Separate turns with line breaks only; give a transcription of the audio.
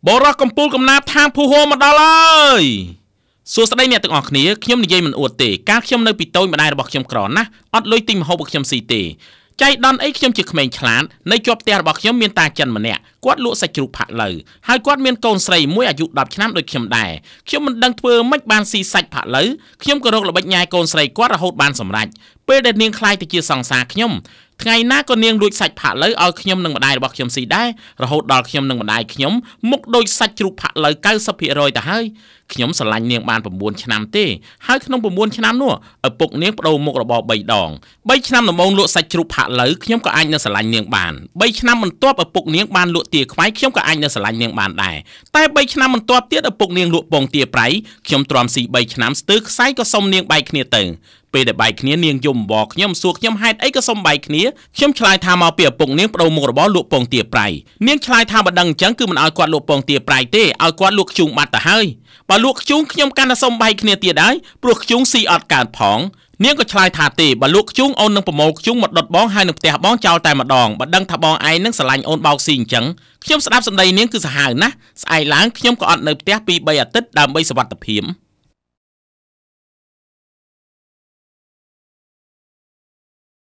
បរោះកំពូលកំណាព្យថាងភូហួរមកដល់ហើយ។ សួស្តីអ្នកទាំងអស់គ្នា ខ្ញុំនិយាយមិនអួតទេ កាលខ្ញុំនៅពីតូចម្ដាយរបស់ខ្ញុំក្រណាស់ អត់លុយទិញម្ហូបឲ្យខ្ញុំស៊ីទេ ចៃដន្យអីខ្ញុំជាក្មេងឆ្លាត។ នៅជាប់ផ្ទះរបស់ខ្ញុំមានតាចិនម្នាក់ គាត់លក់សាច់ជ្រូកផាក់ឡូវ ហើយគាត់មានកូនស្រីមួយអាយុ10ឆ្នាំដូចខ្ញុំដែរ។ ខ្ញុំមិនដឹងធ្វើម៉េចបានស៊ីសាច់ផាក់ឡូវ ខ្ញុំក៏រកល្បិចញ៉ាយកូនស្រីគាត់រហូតបានសម្រេច។ ពេលដែលនាងក្លាយទៅជាសង្សារខ្ញុំ ថ្ងៃណាក៏នាងលួចសាច់ផាក់ឡូវឲ្យខ្ញុំនិងម្ដាយរបស់ខ្ញុំស៊ីដែរ រហូតដល់ខ្ញុំនិងម្ដាយខ្ញុំមុខដូចសាច់ជ្រូកផាក់ឡូវ90%ទៅហើយ។ ខ្ញុំស្រឡាញ់នាងបាន9ឆ្នាំទេ ហើយក្នុង9ឆ្នាំនោះ ឪពុកនាងបដូរមុខរបរ3ដង។ 3ឆ្នាំដំបូងលក់សាច់ជ្រូកផាក់ឡូវ ខ្ញុំក៏អាចនៅស្រឡាញ់នាងបាន។ 3ឆ្នាំបន្ទាប់ឪពុកនាងបានលក់ទាខ្វៃ ខ្ញុំក៏អាចនៅស្រឡាញ់នាងបានដែរ តែ3ឆ្នាំបន្ទាប់ទៀតឪពុកនាងលក់ពងទាប្រៃ ខ្ញុំទ្រាំស៊ី3ឆ្នាំស្ទើរខ្សែ ក៏សុំនាងបែកគ្នាទៅ។ ពេលដែលបែកគ្នា នាងយំវខ្ញុំ សួរខ្ញុំហេតុអីក៏សុំបែកគ្នា ខ្ញុំឆ្លើយថាមកពីឪពុកនាងបដូរមុខរបរលក់ពងទាប្រៃ។ នាងឆ្លើយថាបើដឹងអញ្ចឹង គឺមិនឲ្យគាត់លក់ពងទាប្រៃទេ ឲ្យគាត់លក់ខ្ជូងបាត់ទៅហើយ។ បើលក់ខ្ជូង ខ្ញុំកាន់តែសុំបែកគ្នាទៀតហើយ ព្រោះខ្ជូងស៊ីអត់កើតផង។ នាងក៏ឆ្លើយថាទេ បើលក់ខ្ជូង អូននឹងប្រមូលខ្ជូងមកដុតបងហើយនឹងផ្ទះបងចោលតែម្ដង បើដឹងថាបងឯងនឹងស្រឡាញ់អូនបោកស៊ីអញ្ចឹង។ ខ្ញុំស្ដាប់សម្ដីនាងគឺសាហាវណាស់។ ស្អែកឡើងខ្ញុំក៏អត់នៅផ្ទះពី3អាទិត្យដើម្បីសុវត្ថិភាព។